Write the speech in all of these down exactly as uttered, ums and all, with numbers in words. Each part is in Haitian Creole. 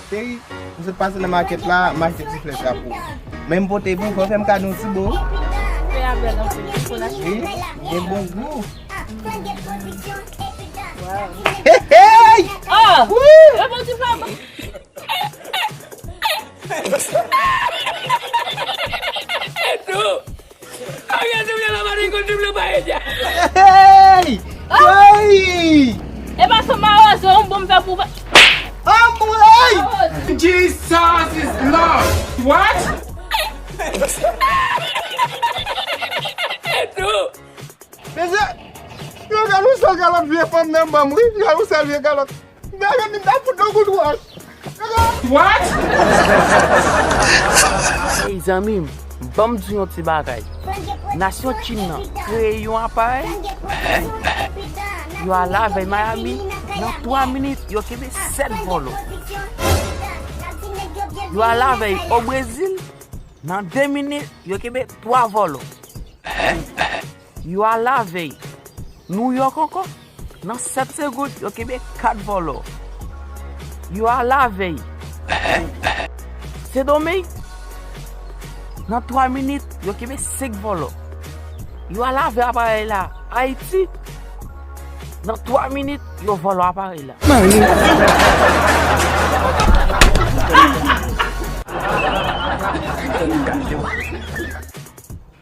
Cheri, m sot pase nan makèt la, m achte ti flèch la pou ou. Men m pote pou ou, fò w fè m kado yon ti bo. Wi, gen bon gou. Hey, hey! Ah! Woo! E bon ti flèch. Hey! Hey! E pa sou mawozo yon bon m fè pou. Ambulance! Jesus is Lord! What? Mesye, yo gade yon sèl kalòt vye fanm nan ban m wi. Gade yon sèl vye kalòt. Mezanmi, m ta fout nou kout wòch. What? Ey, zanmi m, ban m di w yon ti bagay. Nasyon Chin nan kreye yon aparèy. Yo al avè Miami, nan twa minit, yo kenbe sèt vòlò. Yo al avè o Brezil, nan de minit, yo kenbe twa vòlò. Yo al avè New York ankò. Nan sèt segonn, yo kenbe kat vòlò. Yo al avè Sendomeng. Nan twa minit, yo kenbe senk vòlò. Yo al avè aparèy la Ayiti. Nan twa minit, yo vòlò aparèy la.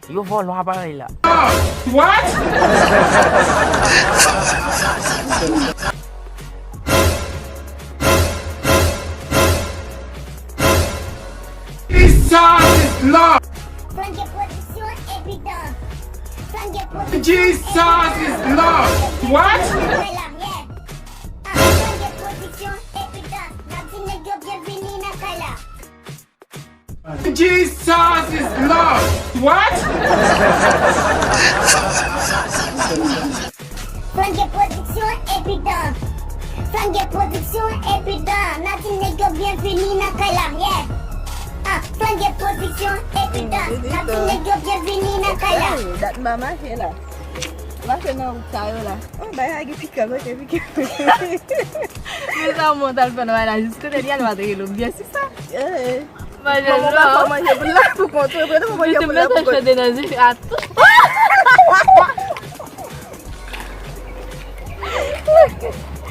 Yo vòlò aparèy la. What? Jesus is Lord! Flanke pwodiksyon epi dan. Flanke pwodiksyon Jesus is Lord! What? Flanke pwodiksyon epi dan. N ap di nèg yo byenvini nan kay la. Jesus is Lord! What? Flanke pwodiksyon epi dan. Flanke pwodiksyon epi dan. N ap di nèg yo byenvini nan kay la, yeah. Ah, flanke pwodiksyon epi dan. N ap di nèg yo byenvini nan kay la. Ey, dat m pa mache la. Mache nan wout sa yo la. Oh, bay la gen pikan, ok, pikan. Men sa w monte al fè nan bay la, jis kote li al, ou pa te rele m byen si sa. Eh. Manje manman pa fè manje pou l la pou kont ou, epi ou pa manje pou l la pou kont ou. Chode nan zye a tou.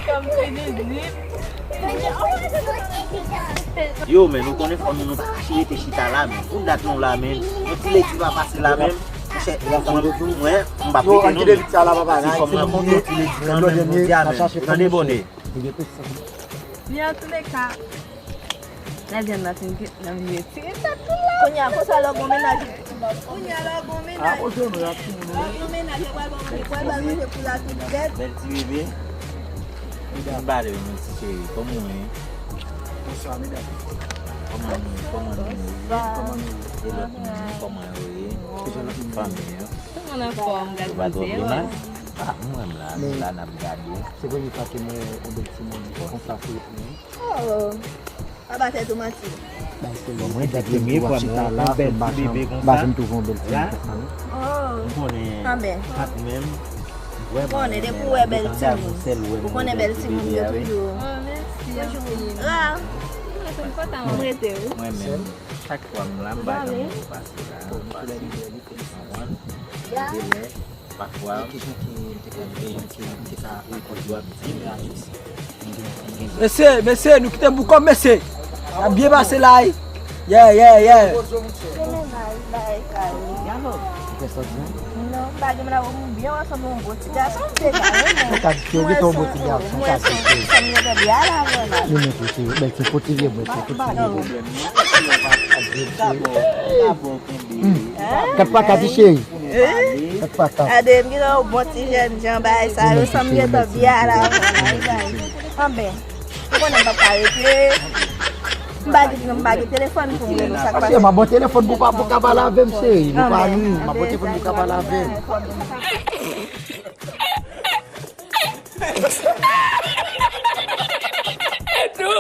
Kòm se de zye. Yo, men nou konnen fanmi nou pa kache rete chita la, men. Pou dat nou la, men. Yon ti ledi pa pase la, men. Monchè, mwen, mwen, m p ap rete non. Ti fanm nan konn yon ti ledi kanmenm, jodi a menm. Tande bòne. Men antouleka, Laviann nan fin kit nan vye tire tèt tou la. Kounye a, konsa lè w gon mennaj. Kounye a, lè w gon mennaj. Lè w gon mennaj, yo pral ba w manje, pral ba w manje pou la tout tèt. Bèl ti bebe. M pale w, ti cheri, kòman w ye? Bonswa, medam. Kòman nou, kòman nou ye? Kòman nou ye? E lòt moun, kòman yo ye? Fanmi yo? Tout moun anfòm, gad koze yo. Ah, mwen la, nou la n ap gade. Se premye fwa ke mwen wè yon bèl timoun konsa sou yon. Oh, pa ba tèt ou manti. Bon, mwen se premye fwa mwen wè yon bèl ti bebe konsa. M pa janm twouve yon bèl timoun konsa non. Oh. M konnen Pat menm. Konnen depi w wè bèl timoun, ou konnen bèl timoun yo toujou. Oh, mèsi anpil. Mwen kontan mwen rete wi. Mwen menm, chak fwa m la, m pa janm wè w pase la. M pase. Konprann? Gen de lè, pafwa, gen yon ti, yon ti, yon ti ka, yon ti ka, yon ti ka. Mesye, mesye, nou kite m pou kò m, mesye. N ap byen pase la, wi. Yeah, yeah, yeah. Ou fè sòti, non? Non, m pa gen la, ou byen ansanm yon bon ti gason, m te ka renmen. Ou ka di ke ou gen yon bon ti gason, ou ka di ke. Ou mèt ou se bèl ti fo ti vye bwè, ti fo ti vye bwè. Kat pa kat, wi, cheri. Kat pa kat. Gade, m gen yon bon ti jèn jan bagay sa yo, san m gen tan byen a la. Anben, ou konnen m p ap ka rete. M pa gen, m pa gen telefòn pou m rele w, sa k pase? Cheri, m ap ba w telefòn pou w pa, pou w ka pale avè m, cheri. Nou pa nou, m ap ba w telefòn pou w ka pale avè m. Edo!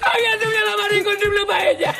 Arrête de la mariconne de la paella.